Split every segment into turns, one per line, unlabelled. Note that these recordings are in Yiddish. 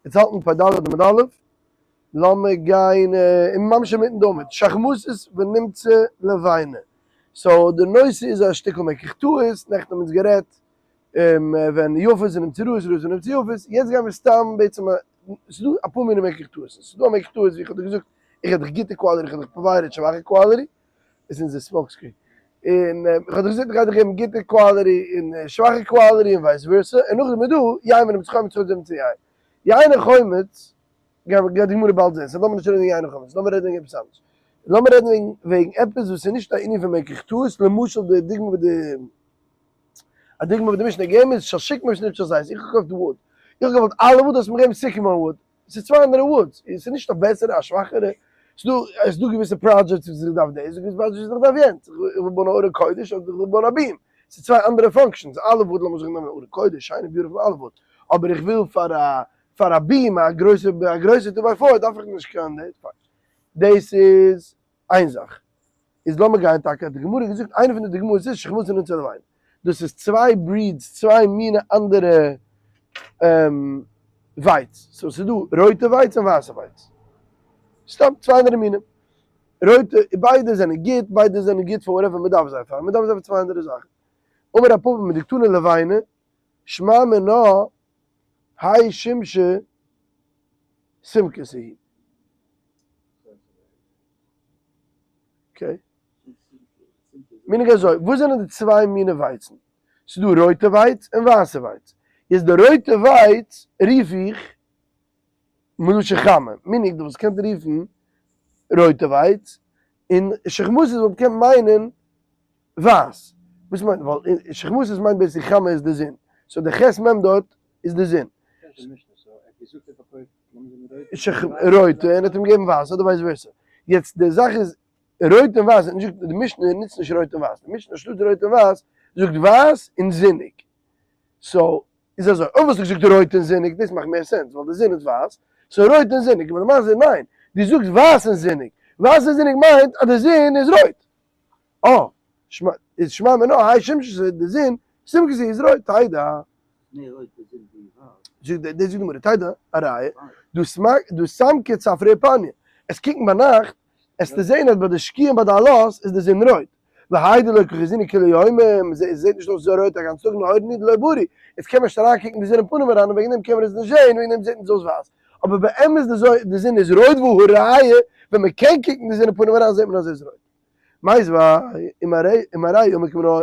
יעצט האלטן פ"ד עמוד א', לאמיר גיין און ממש אינמיטן די עמוד, שחמתית ונמצא לבינה, so די נושא איז א שטיקל מקח טעות, נעכטן האבן אונז גערעדט ווען יפות ונמצא רעות, רעות ונמצא יפות, יעצט גייען מיר סתם בעצם, ס'איז דא אפאר מיני מקח טעות, ס'איז דא א מקח טעות ווי איך האב דיר געזאגט, איך האב דיך גוטע quality, איך האב דיך provided שוואכע quality, עס איז אונזער smoke screen, און איך האב דיך געזאגט איך גיי דיך געבן גוטע quality און שוואכע quality און vice versa, און נאכדעם איז דא יין ונמצא חומץ חומץ ונמצא יין. יין און חומץ גייט די גמרא באלד זען, so לאמיר נישט רעדן וועגן יין און חומץ, לאמיר רעדן וועגן עפעס אנדערש. לאמיר רעדן וועגן וועגן עפעס וואס איז נישט א ענין פון מקח טעות, למשל די דוגמא וואס די א דוגמא וואס די משנה געגעבן איז של שקמה שנמצא זית, איך האב געקויפט wood, איך האב געוואלט olive wood האסט מיר געגעבן sycamore wood, עס איז צוויי אנדערע woods, עס איז נישט א בעסערע א שוואכערע, עס איז דא עס איז דא געוויסע projects וואס איך דארף דאס, געוויסע projects וואס איך דארף יענץ, איך וויל בויען א ארון קודש אדער איך וויל בויען א beam, עס איז צוויי אנדערע functions, olive wood לאמיר זיך נעמען ארון קודש, שיינע beautiful olive wood, אבער איך וויל פאר א פאר א beam א גרויסע א גרויסע two by four דארף איך נישט קיין דאס, דאס איז איין זאך. איז לאמיר גיין טאקע האט די גמרא געזאגט איינע פון די דוגמאות איז שחמתית ונמצא לבינה דאס איז צוויי breeds צוויי מיני אנדערע ווייץ so ס'איז דא רויטע ווייץ און ווייסע ווייץ סתם צוויי אנדערע מינים רויטע ביידע זענען גוט ביידע זענען גוט פאר whatever מ'דארף זיי פאר מ'דארף זיי פאר צוויי אנדערע זאכן אמר רב פפא מדקתני לבינה שמע מינה האי שמשא סומכתא היא. okay. מנהג אזוי, וואס זענען די צוויי מיני ווייצן? ס'איז דא רויטע ווייץ און ווייסע ווייץ. יעצט די רויטע ווייץ רוף איך מלשון חמה, מנהג דו וואלסט געקענט רופן רויטע ווייץ, און שחמתית וואלט געקענט מיינען ווייס. וואס מיינט? ווייל שחמתית מיינט basically חמה איז די זון. so די ח' מ' דארט איז די זון. רויטע און האט אים געגעבן ווייס אדער vice versa. יעצט די זאך איז רויט און ווייס, נישט די משנה נוצט נישט רויט און ווייס, די משנה אנשטאט רויט און ווייס זאגט ווייס און זוניג. so איז אזוי, אויב וואלסטו געזאגט רויט און זוניג דאס מאכט מער sense ווייל די זון איז ווייס, so רויט און זוניג, אבער למעשה ניין, דו זאגסט ווייס און זוניג, ווייס און זוניג מיינט אז די זון איז רויט. אה, שמע, איז שמע מינה, האי שמשא, די זון, סומכתא איז רויט, תדע.
מער רויט די זון ווי ווייס.
זאגט די, דאס זאגט די גמרא, תדע, א ראיה, דהא סמקא צפרא ופניא, עס קוקן ביינאכט, עסטו זען אז ביי די שקיעה און ביי די עלות איז די זון רויט, והאי דלא קא חזינן כולי יומא, עס זעט נישט אויס אזוי רויט א גאנץ טאג נהורא ניהו דלא ברי, יעצט קען מען נישט אריינקוקן די זון אין פנים אריין און וועגן דעם קען מען עס נישט זען, וועגן דעם זעט אונז אויס ווייס. אבער באמת די זון איז רויט והא ראיה, ווען מען קען קוקן די זון אין פנים אריין זעט מען אז עס איז רויט. מיתיבי ומראה עמוק מן העור,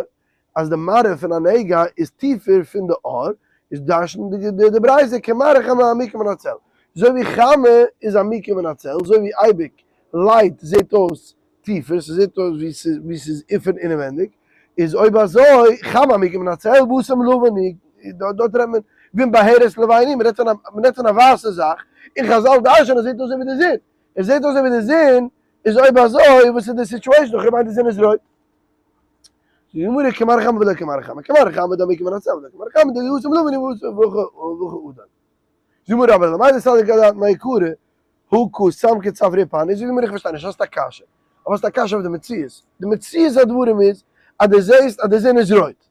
אז די מראה פון א נגע איז טיפער פון די עור, איז דרש'נט די ברייתא כמראה חמה עמוקה מן הצל, אזוי ווי חמה איז עמוקה מן הצל, אזוי ווי אייביג light זעט אויס טיפער, ס'זעט אויס ווי ס'איז פון אינעווענדיג, איז אויב אזוי חמה עמוקה מן הצל והתם לבן הוא, דארט רעדט מען ואם בהרת לבנה, מ'רעדט פון א ווייסע זאך, און חזל דרש'נען עס זעט אויס אזוי ווי די זון, עס זעט אויס אזוי ווי די זון, איז אויב אזוי וואס איז די situation? איך מיין די זון איז רויט. זאגט די גמרא כמראה חמה ולא כמראה חמה, כמראה חמה דעמיקא מן הצל ולא כמראה חמה דהתם לבן והכא אדום. זאגט די גמרא אבער למאי דסליק אדעת מעיקרא הא קא סמקא צפרא ופניא, זאגט די גמרא איך פארשטיי נישט האסט א קשיא, אבער האסט א קשיא אויף די מציאות, די מציאות הדברים איז אז דו זעסט אז די זון איז רויט,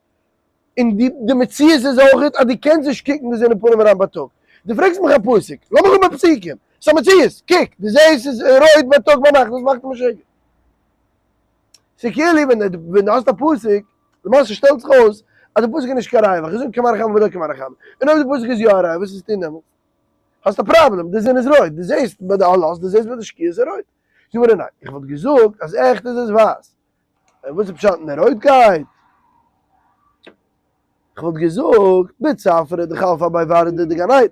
און די די מציאות איז אויך אז דו קענסט נישט קוקן די זון אין פנים אריין בייטאג. דו פרעגסט מיך א פסוק, לאמיך האבן פסוקים. ס'איז א מציאות, קוק, דו זעסט ס'איז רויט בייטאג ביינאכט, וואס מאכסטו משוגע? ס'איז כאילו ווען ווען דו האסט א פסוק, למעשה שטעלט זיך אויס אז די פסוק איז נישט קיין ראיה, ווייל כ'זאג כמראה חמה ולא כמראה חמה. און אויב די פסוק איז יא א ראיה, וואס וועסטו טון דעמאלטס? האסט א פראבלעם, די זון איז רויט, דו זעסט ביי די עלות, דו זעסט ביי די שקיעה ס'איז רויט. זאג מיר ניין, איך וואלט געזאגט אז עכט איז עס ווייס. און וואס איז פשט אין די רויטקייט? כ'וואלט געזאגט, בצפרא דחלפא בי ורדא דגן עדן,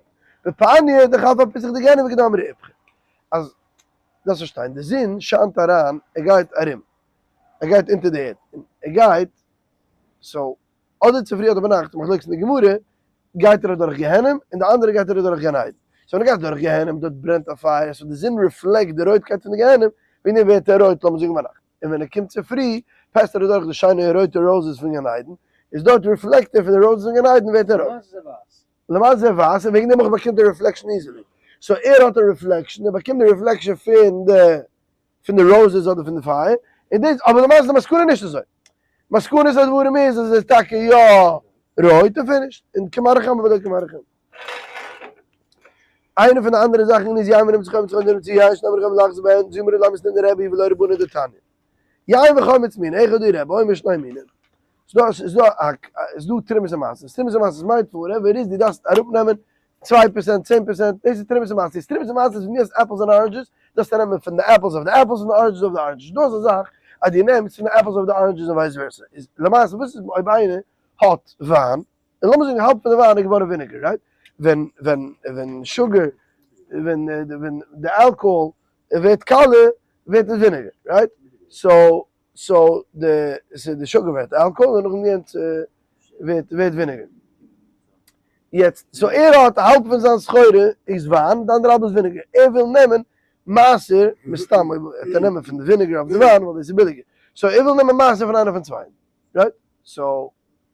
בפניא דחלפא פתח דגיהנם וכדאמרי איפכא. אז, דארפסט פארשטיין, די זון שיינט אריין, ער גייט ארום, ער גייט אונטער די ערד, און ער גייט, so, אדער צופרי אדער ביינאכט, מחלוקת אין די גמרא, גייט ער אדורך גיהנום, און די אנדערע גייט ער אדורך גן עדן. so ווען ער גייט דורך גיהנום, דארט ברענט א פייער, so די זון reflect די רויטקייט פון די גיהנום, וועגן דעם ווערט ער רויט, לאמיר זאגן ביינאכט. און ווען ער קומט צופרי pass ט ער אדורך די שיינע רויטע roses פון גן עדן, איז דארט reflect ער פון די roses פון גן עדן ווערט ער רויט. למעשה איז ער ווייס, און וועגן דעם אויך באקומט ער reflection easily. so ער האט א reflection, ער באקומט די reflection פון די פון די roses אדער פון די פייער, און דאס, אבער למעשה איז די מסקנא נישט אזוי. מסקנת הדברים איז אז עס איז טאקע יא רויט און finished, און כמראה חמה ולא כמראה חמה. איינע פון די אנדערע זאכן איז יין ונמצא חומץ חומץ ונמצא יין שנאמר חומץ לחזור בהן זו אמרה למה ס'ניתן רבי ולא רבנן דתניא יין וחומץ מין אחד הוא רבי אומר שני מינים ס'דא ס'דא א ס'דא תרומות ומעשרות תרומות ומעשרות מיינט whatever איז דו דארפסט אראפנעמען 2% 10% דאס איז תרומות ומעשרות תרומות ומעשרות ווען דו האסט apples און oranges דארפסטו נעמען פון די apples אויף די apples און די oranges אויף די oranges דא איז א זאך אז דו נעמסט פון די apples אויף די oranges און vice versa איז למעשה וואס איז אויב איינער האט וויין און לאמיר זאגן האלב פון די וויין איז געווארן vinegar, right? ווען ווען ווען sugar ווען ווען די אלקאהאל ווערט קאלער ווערט עס vinegar, right? So so די סאו די sugar ווערט אלקאהאל און נאכדעם יענץ ווערט ווערט vinegar. יעצט so ער האט האלב פון זיין סחורה איז וויין די אנדערע האלב איז vinegar, ער וויל נעמען מעשר מסתם אויב וועט ער נעמען פון די vinegar אויף די וויין ווייל דאס איז ביליגער, so ער וויל נעמען מעשר פון איינער פון צווייטן, right? So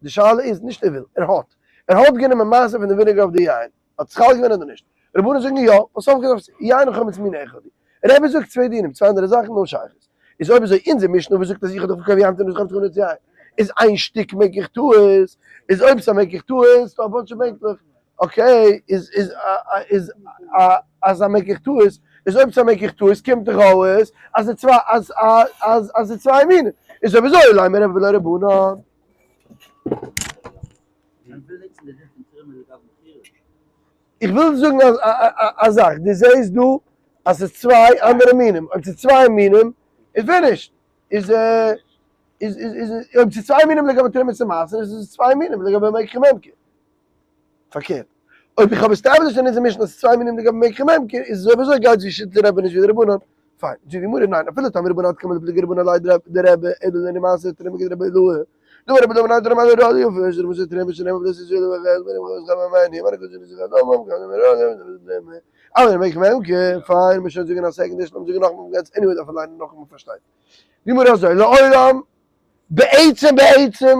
די שאלה איז נישט ער וויל, ער האט. ער האט גענומען מעשר פון די vinegar אויף די יין. האט עס חל געווען אדער נישט? רבנן זאגן יא, וואס סוף כל סוף יין וחמץ מין אחד הוא. רבי זאגט צוויי דינים, צוויי אנדערע זאכן, no שייכות. איז אויב אזוי אונזער משנה וואס זאגט אז איך האב דאך פארקויפט יין תמוז חמץ חמץ יין, איז איין שטיק מקח טעות, איז אויב ס'איז א מקח טעות, איז דא א bunch of בענקלעך, okay, איז איז איז אז א מקח טעות, איז אויב ס'איז א מקח טעות קומט דאך אויס אז די צוויי אז אז אז די צוויי מינים, איז אויב אזוי לימא רבי ולא רבנן. איך וויל זאגן א זאך, דו זעסט דא אז ס'איז צוויי אנדערע מינים, אויב ס'איז צוויי מינים איז finished, איז איז איז אויב ס'איז צוויי מינים לגבי תרומות ומעשר איז עס צוויי מינים לגבי מקח וממכר. פארקערט, אויב איך האב established אין אונזער משנה אז ס'איז צוויי מינים לגבי מקח וממכר, איז עס אויב אזוי גייט ווי שיטת רבי נישט ווי די רבנן. פיין, זאגט די גמרא, ניין, אפילו טעמא רבנן עד כמה דפליגי רבנן עליה דרבי, אלא לענין מעשר תרומה כדרבי אילעאי. דאמר רבי אילעאי מנין תרומה אלא הראיה יפה, שתרומה תרומה שנאמר ולא תשאו עליו חטא, ואין לך חטא ממני, ואין לך חטא ממני, אבל מקח וממכר, פיין, מ'שוין זאגן א second דיש, לאמיר זאגן נאכאמאל, גאנץ anyway דארף מען ליינען נאכאמאל פארשטיין. די גמרא אזוי, לעולם, בעצם בעצם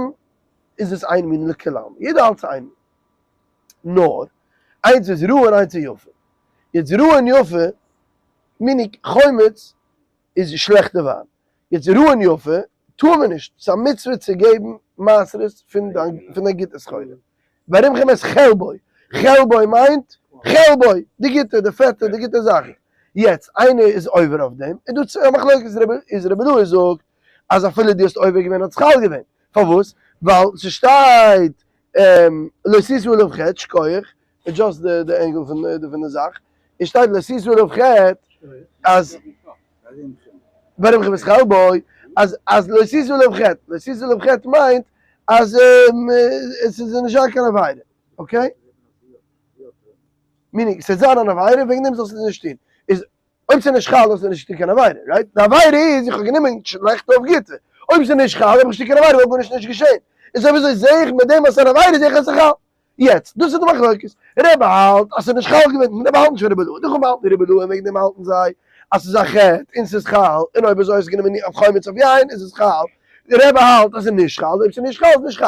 איז עס איין מין לכולם, יעדער האלט ס'איז איין מין, נאר איינס איז רעה און איינס איז יפה, יעצט רעה און יפה, meaning חומץ איז שלעכטע וויין, יעצט רעה און יפה טאר מען נישט, ס'איז א מצוה צו געבן מעשרות פון דיין גוטע סחורה, והרומחים את חלבו, חלבו מיינט חלבו, די גוטע, די פעטע, די גוטע זאכן, יעצט איינער איז עובר אויף דעם, איז דא צוויי מחלוקת, איז רבי אילעאי זאגט אז אפילו דו האסט עובר געווען האט עס חל געווען, פארוואס? ווייל ס'שטייט לא תשא עליו חטא, שכוח, adjust די angle פון די זאך, עס שטייט לא תשא עליו חטא אז והרומחים את חלבו, אז אז לא תשא עליו חטא, לא תשא עליו חטא מיינט אז עס איז נישט זיין קיין עבירה, okay? meaning ס'וועט זיין אן עבירה וועגן דעם זאלסטו עס נישט טון, איז אויב ס'איז נישט חל האסטו נישט געטון קיין עבירה, right? די עבירה איז איך האב גענומען שלעכטע אויף גוטע, אויב ס'איז נישט חל האב איך נישט געטון קיין עבירה וואלט גארנישט נישט געשען, איז אויב אזוי זעה איך מיט דעם אז ס'איז אן עבירה זעה איך אז ס'איז חל. יעצט, דאס איז די מחלוקת, רבי האלט אז ס'איז נישט חל געווען, רבי האלט נישט פון רבי אילעאי, די חכמים האלטן ווי רבי אילעאי און וועגן דעם האלטן זיי אז ס'איז א חטא און ס'איז חל, און אויב אזוי האסט גענומען אויף חומץ אויף יין איז עס חל, רבי האלט אז ס'איז נישט חל, אויב ס'איז נישט חל איז נישט חל.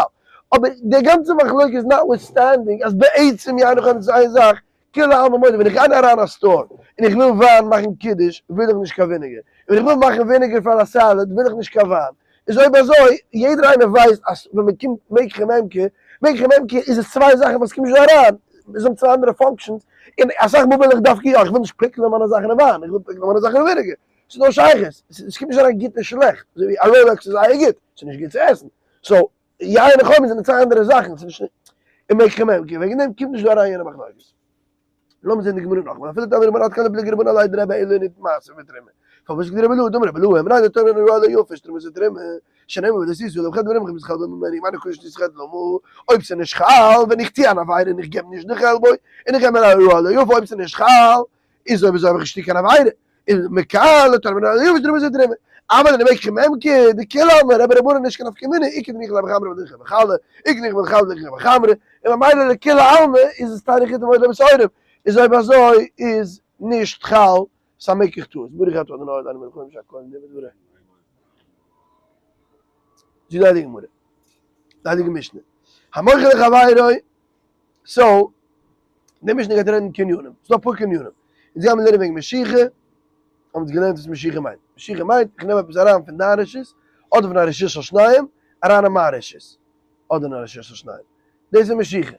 אבער די גאנצע מחלוקת איז notwithstanding אז בעצם יין און חומץ איז איין זאך, כולי עלמא מודה, ווען איך גיי אריין א store און איך וויל וויין מאכן קידוש וויל איך נישט קיין vinegar, און ווען איך וויל מאכן vinegar פאר א salad וויל איך נישט קיין וויין, איז אויב אזוי יעדער איינער ווייסט אז ווען מען קומט מקח וממכר, מקח וממכר איז עס צוויי זאכן וואס קומט נישט דא אריין, זיי האבן צוויי אנדערע functions, און אסאך מאל וויל איך דווקא יא, איך וויל נישט פיקלען מיינע זאכן אין וויין, איך וויל פיקלען מיינע זאכן אין vinegar, ס'איז נאר שייכות, עס קומט נישט אריין גוט און שלעכט, אזוי ווי א Rolex איז זייער גוט, ס'איז נישט גוט צו עסן, so יין און חומץ זענען צוויי אנדערע זאכן, ס'איז נישט אין מקח וממכר, וועגן דעם קומט נישט דא אריין יענע מחלוקת. לאמיר זען די גמרא נאכאמאל, אפילו תאמר רבנן עד כאן לא פליגי רבנן עליה דרבי אלא לענין מעשר ותרומה. פארוואס זאגט רבי אילעאי דאמר רבי אילעאי מנין לתורה הראיה ליפה שתרומה זה תרומה, שנאמר ולא תשא עליו חטא והרומחים את חלבו ממנו, אם אינו קדוש תשא חטא למה, אויב ס'איז נישט חל ווען איך טו אן עבירה און איך געב נישט די חלבו און איך געב מיר א ראיה ליפה אויב ס'איז נישט חל איז אויב אזוי האב איך נישט קיין עבירה, איז מכאן לתורה מן הראיה ותרומה זה תרומה. אבל אני מקח וממכר, דכולי עלמא רבי רבנן נישט קיין נפקא מינה, איכא דניחא ליה בחמרא ודניחא בחלא, איכא דניחא בחלא ודניחא בחמרא, און ממילא לכולי עלמא איז עס תנא חיטים ועוד לא בשעורים, איז אויב אזוי איז נישט חל ס'א מקח טעות. ברוך אתה אדוני אלוהינו מלך העולם שהכל נהיה בדברו. זאגט די הייליגע גמרא, די הייליגע משנה, המוכר לחבירו, so, די משנה גייט רעדן קנינים, ס'דא אפאר קנינים, אונז גיימיר לערנען וועגן משיכה, האבן אונז געלערנט וואס משיכה מיינט, משיכה מיינט איך נעם עפעס אריין פון דיין רשות, אדער פון א רשות של שניים, אריין אין מיין רשות, אדער אין א רשות של שניים, דאס איז משיכה.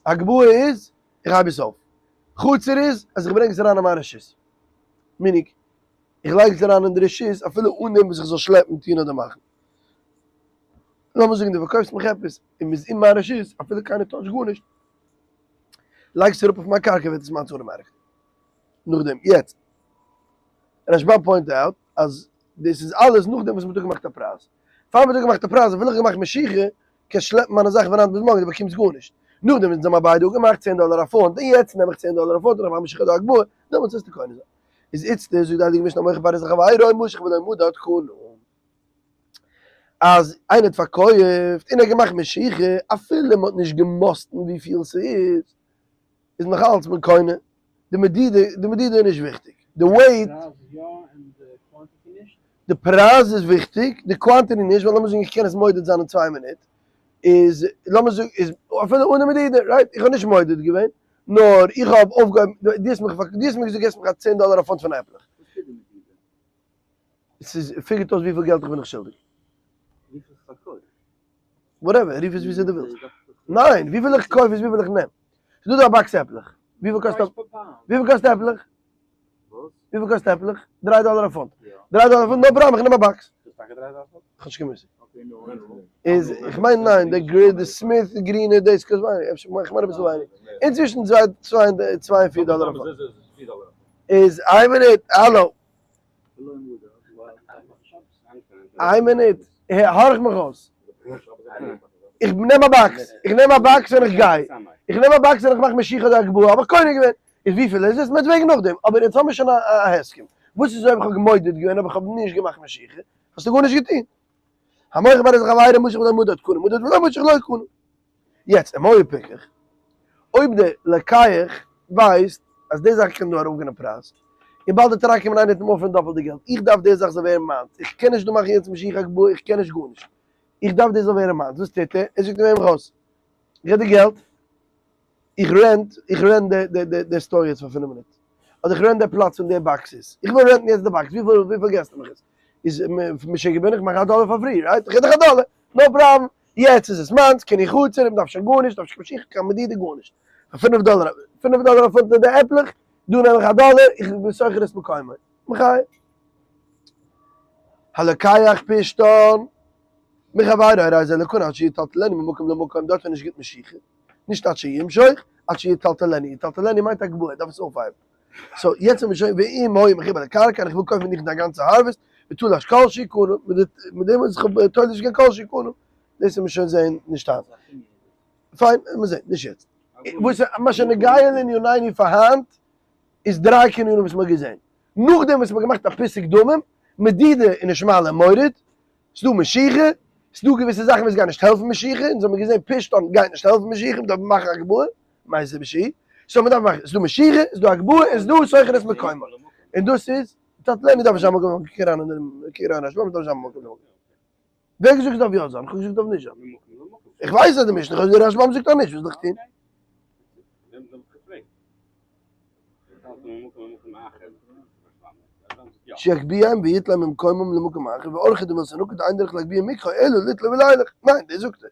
הגבהה איז, איך הייב עס אויף. חצר איז אז איך ברענג עס אריין אין מיין רשות. meaning, איך לייג עס אריין אין די רשות אפילו אן דעם וואס איך זאל שלעפן, טון אדער מאכן. לאמיר זאגן דו פארקויפסט מיך עפעס און מ'איז אין מיין רשות, אפילו קיינער touch ט גארנישט, לייגסט אראפ אויף מיין קרקע ווערט עס מיינס automatically. נאכדעם, יעצט, רשב"ם point out אז דאס איז אלעס נאכדעם וואס מ'האט אפגעמאכט א פרייז. פאר מ'האט אפגעמאכט א פרייז אפילו איך האב געמאכט משיכה, קענסט שלעפן מיינע זאכן פון היינט ביז מארגן דו באקומסט גארנישט. נאכדעם וואס אונז האבן ביידע אפגעמאכט צען דאלער א פונט און יעצט נעם איך צען דאלער א פונט און איך מאך משיכה דא הגבהה, דעמאלטס וועסטו קונה זיין. איז איצטער זאגט די הייליגע משנה המוכר פירות לחבירו משך ולא מדד קנה. אז איינער האט פארקויפט און ער האט געמאכט משיכה אפילו מ'האט נישט געמאסטן וויפיל ס'איז, איז נאך אלץ מען קונה, די מדידה, די מדידה איז נישט וויכטיג, די weight, די פרייז איז וויכטיג, די quantity נישט, ווייל לאמיר זאגן איך קען עס מודד זיין אין צוויי מינוט, איז לאמיר זאגן איז אפילו אן די מדידה, right, איך האב נישט מודד געווען, נאר איך האב אויפגעהויבן, דו האסט מיך דו האסט מיר געזאגט געסט מיך א צען דאלער א פונט פון עפלעך. ס'איז figure ט אויס וויפיל געלט איך בין דיך שולדיג.
וויפיל כ'פארקויף.
Whatever, רוף עס וויאזוי דו ווילסט. ניין, וויפיל איך קויף איז וויפיל איך נעם. ס'איז דא דא א box עפלעך. וויפיל קאסט א. וויפיל קאסט עפלעך? וויפיל קאסט עפלעך? דריי דאלער א פונט. דריי דאלער א פונט, no problem, איך נעם א box. כ'האב נישט קיין מושג. איז, איך מיין ניין, די גרי, די Smith גרינע, דאס קאסט ווייניגער, אפשר, איך מיין אביסל ווייניגער. אינצווישן צוויי, צוויי, צוויי און פיר דאלער א פונט. איז, איין מינוט, האלא. איין מינוט, הארך מיך אויס. איך נעם א box, איך נעם א box און איך גיי. איך נעם א box און איך מאך משיכה אדער הגבהה, האב איך קונה געווען. איז וויפיל איז עס? מ'וועט וועגן נאכדעם. אבער יעצט האמיר שוין א הסכם. וואס איז אויב איך האב געמודד געווען אבער איך האב נישט געמאכט משיכה? האסטו גארנישט געטון. המוכר פירות לחבירו משך ולא מדד קנה, מדד ולא משך לא קנה. יעצט אם היה פיקח, אויב דער לוקח ווייסט אז די זאך קען דא ארויפגיין אין פרייז, און באלד וועט אריינקומען איינער און אים offer ן דאפלט די געלט, איך דארף די זאך זאל ווערן מיינס, איך קען נישט דא מאכן יעצט משיכה הגבהה, איך קען נישט גארנישט, איך דארף דאס זאל ווערן מיינס, וואס טוט ער? ער זאגט אים הער מיך אויס, איך געב דיר געלט, איך rent, איך rent די store יעצט פאר פינף מינוט, אדער איך rent די פלאץ פון די boxes, איך וויל rent ן יעצט די box, וויפיל וויפיל געסטו מיך עס? איז משוגע בין איך, מאך א דאלער פאר free, right? איך געב דיך א דאלער, no problem, יעצט איז עס מיינס, קען איך חצר, איך דארף שוין גארנישט, דארף נישט קיין משיכה, קיין מדידה, גארנישט. פאר פינף דאלער, פינף דאלער א פונט די עפלעך, דא נעם איך א דאלער, איך בין שוכר את מקומו. מחיה. הלוקח פשתן מחבירו הרי זה לא קנה עד שיטלטלנו ממקום למקום, דארט איז נישט גוט משיכה. נישט עד שימשוך, עד שיטלטלנו, יטלטלנו מיינט הגבהה, ער דארף עס אויפהייבן. So יעצט האבן מיר שוין ואם היה מחובר לקרקע און איך וויל קויפן נישט דיין גאנצע harvest, ותלש כל שהוא קנה, מיט דעם וואס איך האב תולש געווען כל שהוא קנה, דאס וועט מען שוין זעהן נישט היינט. פיין, מיר זעהן, נישט יעצט. וואס מה שנוגע לענינינו פאר היינט, איז דריי קנינים וואס מ'האט געזעהן. נאכדעם וואס מ'האט געמאכט א פיסוק דמים, מדידה איז נישט מעלה מוריד, ס'דא משיכה, ס'דא געוויסע זאכן וואס גייען נישט העלפן משיכה, אונז האבן געזען פשתן גייט נישט העלפן משיכה, מ'דארף מאכן הגבהה, מאיזה בשי, so מ'דארף מאכן, ס'דא משיכה, ס'דא הגבהה, און ס'דא שוכר את מקומו, און דאס איז, טאטלעני דארף נישט זיין מקום, קוק אריין אין דעם, קוק אריין אין רשב"ם, דארף נישט זיין מקום למקום. ווער האט געזאגט ס'דארף יא זיין? איך האב געזאגט ס'דארף נישט זיין. איך ווייס אז די משנה, איך האב געזאגט רשב"ם זאגט אז נישט, וואס זאל איך טון? שיגביהם ויטלם ממקומם למקום אחר ואורחא דמילתא נקט דאין דרך להגביה מקחו אלא ליטלו ולילך, ניין דאס זאגט ער,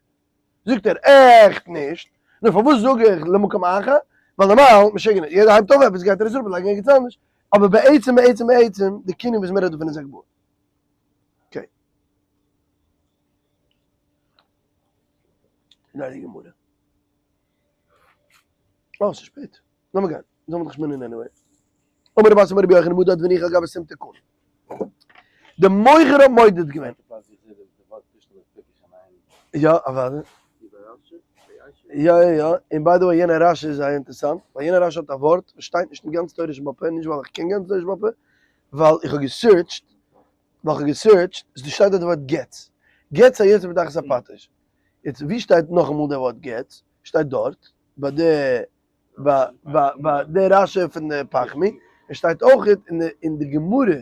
זאגט ער עכט נישט, נו פארוואס זאג איך למקום אחר, ווייל נארמאל משוגענער יעדער הייבט אויף עפעס גייט ער עס אראפ לייגן ערגעץ אנדערש, אבער בעצם בעצם בעצם די קנין וואס מ'רעדט דא פון איז הגבהה. Okay. די גמרא. אה, ס'איז שפעט. לאמיר גיין. זאל מען דאך שמעונען anyway. אמר רב אסי אמר רבי יוחנן מדד והניח על גבי סימטא קנה. די מוכר האט מודד געווען. יא, אוודאי. יא יא יא, און by the way יענע רש"י איז זייער אינטערסאנט, ווייל יענע רש"י האט א ווארט וואס שטייט נישט אין גאנץ תורה שבעל פה, נישט ווייל איך קען גאנץ תורה שבעל פה, ווייל איך האב גע search ט, ווייל איך האב גע search ט, עס שטייט דארט די ווארט גץ, גץ היוצא מתחת הפטיש, יעצט ווי שטייט נאכאמאל די ווארט גץ? שטייט דארט ביי די ביי די רש"י פון די פחמי, עס שטייט אויך אין די גמרא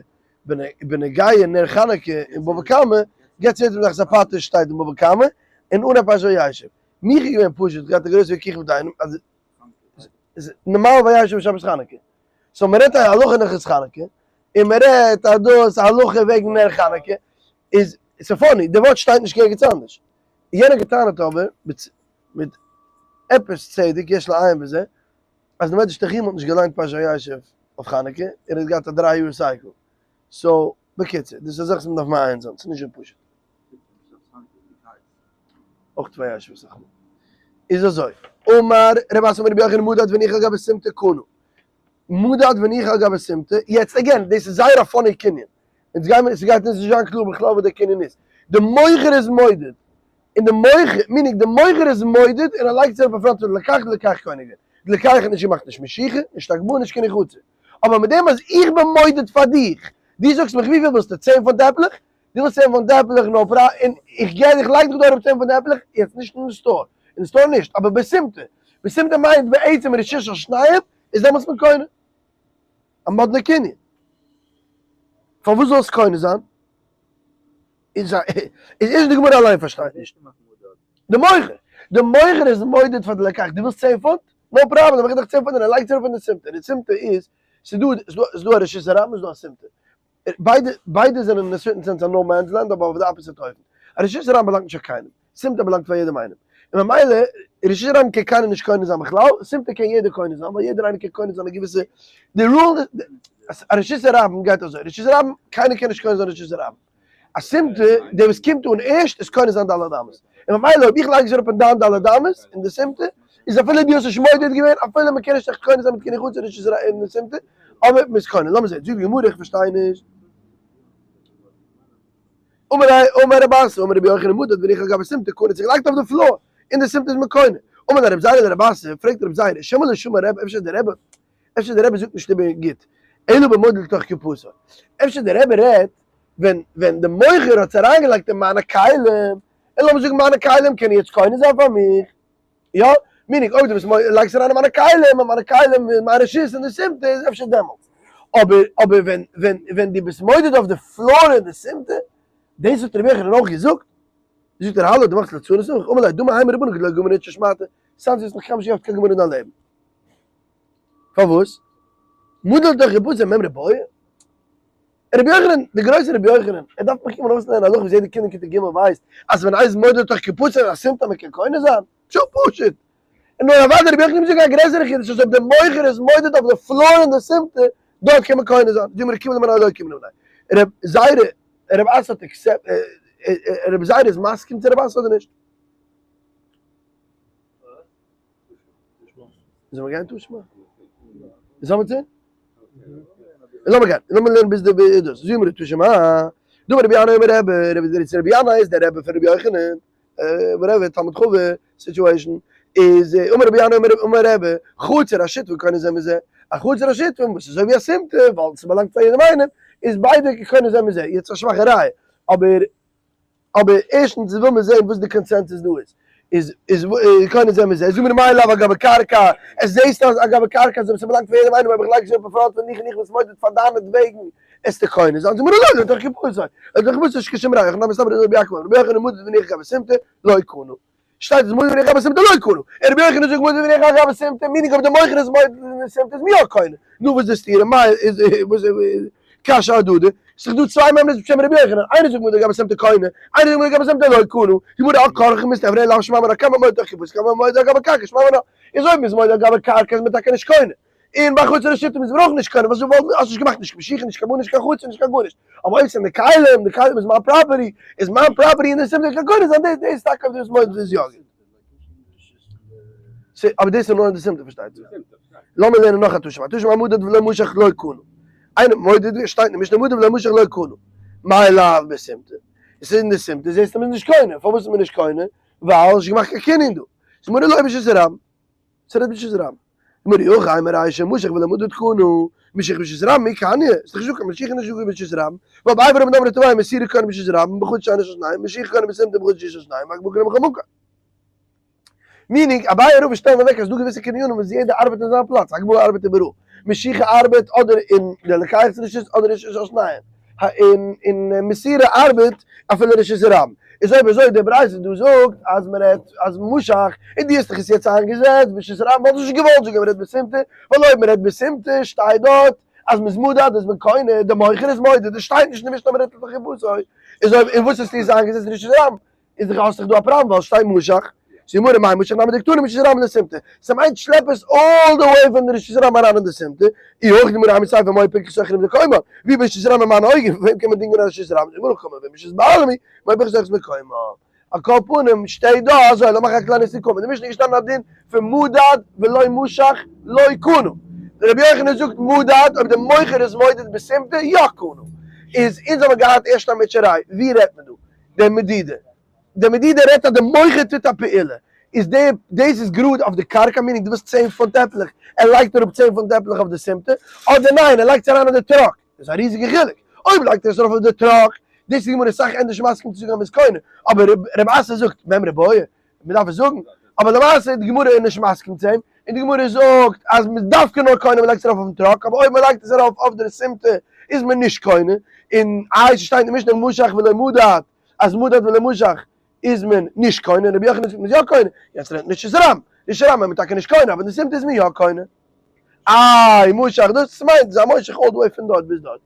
בנוגע נר חנוכה אין בבא קמא, גץ היוצא מתחת הפטיש שטייט אין בבא קמא, און אן א פרשת וישב. מיך איז געווען פשוט, געהאט א גרויסע וויכוח מיט איינעם אז נארמאל וישב איז שבת חנוכה, so מען רעדט א הלכה אין הלכות חנוכה, און מען רעדט אז דאס א הלכה וועגן נר חנוכה, איז ס'איז funny, די ווארט שטייט נישט ערגעץ אנדערש. יענער געטענה'ט אבער מיט עפעס צדק יש לעיין בזה. אז די מדרש תנחומא האט נישט געליינט פרשת וישב אויף חנוכה, ער האט געהאט א דריי יאר cycle. So, בקיצור, דאס איז א זאך וואס מען דארף מעיין זיין, ס'איז נישט אזוי פשוט. אויך וישב אסאך מאל. איז אזוי, אמר רב אסי אמר רבי יוחנן מדד והניח על גבי סימטא קנה. מדד והניח על גבי סימטא, יעצט again, דאס איז זייער א funny קנין. אונז גיימער, ס'גייט אונז נישט זיין קלאר בכלל וואס דער קנין איז. די מוכר איז מודד, און די מוכר, meaning די מוכר איז מודד און ער לייגט עס אראפ אין front פון די לוקח, די לוקח קונה געווען. די לוקח האט נישט געמאכט נישט משיכה, נישט הגבהה, נישט קיין חצר. אבער מיט דעם אז איך בין מודד פאר דיך, דו זאגסט מיך וויפיל ווילסטו, 10 פונט עפלעך? דו ווילסט 10 פונט עפלעך, no problem, און איך גיי דיך לייג דיך דא אראפ 10 פונט עפלעך, יעצט נישט אין די store, אין די store נישט, אבער בסימטא, בסימטא מיינט בעצם רשות של שניים, איז דעמאלטס מען קונה. א מאדנע קנין. פארוואס זאל עס קונה זיין? איז איז די גמרא אליין פארשטייט נישט. די מוכר, די מוכר איז מודד פאר די לקח, דו ווילסט 10 פונט? No problem, איך גיב דיך 10 פונט און ער לייגט עס אראפ אין די סימטא. די סימטא איז, ס'איז דא, ס'איז דא א רשות הרבים און ס'איז דא א סימטא. ביידע, ביידע זענען אין א certain sense א no man's land אבער אויף די opposite אופן. א רשות הרבים באלאנגט נישט פאר קיינעם. סימטא באלאנגט פאר יעדעם איינעם. און ממילא, רשות הרבים קען קיינער נישט קונה זיין בכלל, סימטא קען יעדער קונה זיין, ווייל יעדער איינער קען קונה זיין א געוויסע, די rule, א רשות הרבים גייט אזוי, רשות הרבים, קיינער קען נישט קונה זיין רשות הרבים. א סימטא, דער וואס קומט אן ערשט איז קונה זיין ד' אמות. און ממילא אויב איך לייג עס אראפ אין דיין ד' אמות, אין די סימטא, איז אפילו דו האסט נישט מודד געווען, אפילו מען קען נישט עכט קונה זיין מיט קיין חצר רשות הרבים אין די סימטא, אבער מען איז קונה. לאמיר זען, זאגט די גמרא, איך פארשטיי נישט. אמר ליה, אמר רב אסי, אמר רבי יוחנן מדד והניח על גבי סימטא קנה, זיך געלייגט אויף די floor, אין די סימטא איז מען קונה. אמר ליה רב זירא לרב אסי, פרעגט רב זירא, שמא לא שמע רבי, אפשר דער רבי, אפשר דער רבי זאגט נישט איבער גוט, אלא במודד לתוך קופתו, אפשר דער רבי רעדט ווען ווען די מוכר האט עס אריינגעלייגט אין מיינע כלים, און לאמיר זאגן מיינע כלים קענען יעצט קונה זיין פאר מיך, יא, meaning אויב דו ביסט מודה לייגסט אריין אין מיינע כלים, און מיינע כלים און מיין רשות אין די סימטא איז אפשר דעמאלטס, אבער אבער ווען ווען ווען דו ביסט מודד אויף די floor אין די סימטא, דאס האט רבי יוחנן אויך געזאגט, זאגט ער האלא דו מאכסט ליצנות פון מיך, אמר ליה דא מהימא רבנן כדלא גמר איניש שמעתא, sounds ווי האסט נאך קיינמאל נישט געהאט קיין גמרא אין דיין לעבן. פארוואס? מדד לתוך קופתו מימרא בעי? רבי יוחנן, דער גרויסער רבי יוחנן, ער דארף מיך קומען אויסלערנען הלכה וואס יעדער קינד אין כיתה ג' ווייסט, אז ווען איז מדד לתוך קופתו איז א סימפטאם מען קען קונה זיין. פשוט פשוט. און נאר אוודאי רבי יוחנן זאגט א גרעסערע חידוש אז אויב דער מוכר איז מודד אויף די floor אין די סימפטא, דארט קען מען קונה זיין. זאג מיר קימל מיניה לא קימל מיניה. רב זירא, רב אסי האט accept, רב זירא איז מסכים צו רב אסי אדער נישט? זאל מען גיין תא שמע? זאל מען טון? לאמיר גיין, לאמיר לערנען ביז די דאס. זאג מיר תא שמע. דאמר רבי ינאי אמר רבי, רבי דער רבי ינאי איז דער רבי פון רבי יוחנן, whatever, תלמיד חבר situation, איז אמר רבי ינאי אמר רבי, חצר השיתופין קונה זה מזה, א חצר השיתופין וואס איז אזוי ווי א סימטא, ווייל ס'באלאנגט פאר יעדעם איינעם, איז ביידע קונה זה מזה. יעצט א שוואכע ראיה, אבער אבער ערשטנס וויל מען זען וואס די consensus דא איז. איז איז קונה זה מזה. זאג מיר מאי לאו על גבי קרקע, עס זעהסט אז על גבי קרקע אז עס באלאנגט פאר יעדעם איינעם אויב איך לייג עס אראפ אין front פון דיך און איך בין מודד פאר דיינעטוועגן עס די קונה זיין. זאג מיר לא לתוך קופתו. לתוך קופתו איז כשם ר' יוחנן מסתברא רבי יעקב אמר רבי יוחנן מודד והניח על גבי סימטא לא קנה. שטייט אז מודד והניח על גבי סימטא לא קנה. און רבי יוחנן זאגט מודד והניח על גבי סימטא meaning אויב די מוכר איז מודד אין די סימטא איז מען יא קונה. נו וואס איז די סתירה? מאי איז וואס קשיא אהדדי, ס'איז דא צוויי מימרות בשם רבי יוחנן, איינער זאגט מודד על גבי סימטא קונה, איינער זאגט מודד על גבי סימטא לא קנה, די גמרא על כרחך מסתברא לאו שמע מינה כמה מודד לתוך קופתו כמה מודד על גבי קרקע שמע מינה, איז אויב מ'איז מודד על גבי קרקע איז מען טאקע נישט קונה, און ביי חצר השיתופין איז מען אויך נישט קונה, ווייל זיי האסט נישט געמאכט נישט משיכה נישט קיין נישט קיין חצר נישט קיין גארנישט, אבער אויב ס'זענען די כלים, די כלים איז מיין property, איז מיין property און די סימטא קען קונה זיין, דאס איז טאקע אויב דו ביסט מודה איז יא גוט. אבער דאס איז נאר אין די סימטא פארשטייט זיך. לאמיר לערנען נאך א תא שמע, תא שמע מדד ולא משך לא קנה. איינער מודד ווי עס שטייט אין משנה מדד ולא משך לא קנה. מאי לאו בסימטא. עס איז אין די סימטא זעסטו מען איז נישט קונה. פארוואס איז מען נישט קונה? ווייל נישט געמאכט קיין קנין דא. ס'איז מראה לא ברשות הרבים. ס'רעדט ברשות הרבים. גמרא אי הכי אימא רישא משך ולא מדד קנה. משך ברשות הרבים מי קניא. ס'איז דאך נישטא קיין משיכה נישטא ברשות הרבים. ווייל אביי ורבא דאמרי תרוייהו מסירה קונה ברשות הרבים בחצר שאינה של שניים משיכה קונה בסימטא בחצר שהיא של שניים והגבהה קונה בכל מקום. meaning, אביי און רבא שטעלן אוועק אז ס'דא געוויסע קנינים וואס יעדער ארבעט אין זיין פלאץ, הגבהה ארבעט איבעראל, משיכה ארבעט אדער אין די לוקח'ס רשות אדער רשות של שניים, און מסירה ארבעט אפילו רשות הרבים. איז אויב אזוי די ברייתא דא זאגט אז מען רעדט אז משך, און דו האסט דיך עס יעצט איינגעזעצט ברשות הרבים וואלסט נישט געוואלט זאגן אז מען רעדט בסימטא, ווייל אויב מען רעדט בסימטא שטייט דארט אז מען איז מודד איז מען קונה, די מוכר איז מודד, עס שטייט נישט אין די משנה אז מען רעדט לתוך קופתו, איז אויב און וואס האסטו עס איינגעזעצט רשות הרבים? איז דאך האסט דאך דא א פראבלעם ווייל שטייט משך. זאגט די גמרא מאי משך נמי דקתני מרשות הרבים לסימטא, ס'מיינט שלעפ עס all the way פון די רשות הרבים אריין אין די סימטא, אי הכי זאגט די גמרא אימא סיפא מאי פיקח סוחרים במקומן, ווי ברשות הרבים אין מיינע אויגן, פון וועם קען מען דינגען א רשות הרבים, זאגט די גמרא קאמר ברשות בעלים היא, מאי פיקח סוחרים במקומן. על כל פנים שטייט דא אזוי, לאמיר מאכן א קליינע סיכום, אין די משנה איז געשטאנען א דין פון מדד ולא משך לא קנה, רבי יוחנן זאגט מדד אויב די מוכר איז מודד בסימטא יא קנה, איז אונז האבן געהאט ערשט א מוטשעריי, ווי רעדט מען דא? די מדידה, די מדידה רעדט אז די מוכר טוט א פעולה, איז די דאס איז גראד אויף די קרקע meaning דו ווילסט 10 פונט עפלעך, ער לייגט אראפ 10 פונט עפלעך אויף די סימטא, אדער ניין ער לייגט עס אריין אין די truck, דאס איז א ריזיגע חילוק, אויב לייגט ער עס ארויף אויף די truck, דאס איז די גמרא אסאך ענדערש מסכים צו זאגן אז מ'איז קונה, אבער רב אסי זאגט מימרא בעי, מ'דארף עס זאגן, אבער למעשה איז די גמרא נישט מסכים צו אים, און די גמרא זאגט אז מ'איז דווקא נאר קונה מ'לייגט עס ארויף אויפן truck, אבער אויב מ'לייגט עס ארויף אויף די סימטא איז מען נישט קונה, און איי ס'שטייט אין משנה משך ולא מדד, אז מדד ולא משך איז מען נישט קונה, רבי יוחנן זאגט מ'איז יא קונה, יעצט רעדט נישט רשות הרבים, רשות הרבים איז מען טאקע נישט קונה, אבער די סימטא איז מען יא קונה. איי משך דאס מיינט זיי מושך all the way פון דארט ביז דארט.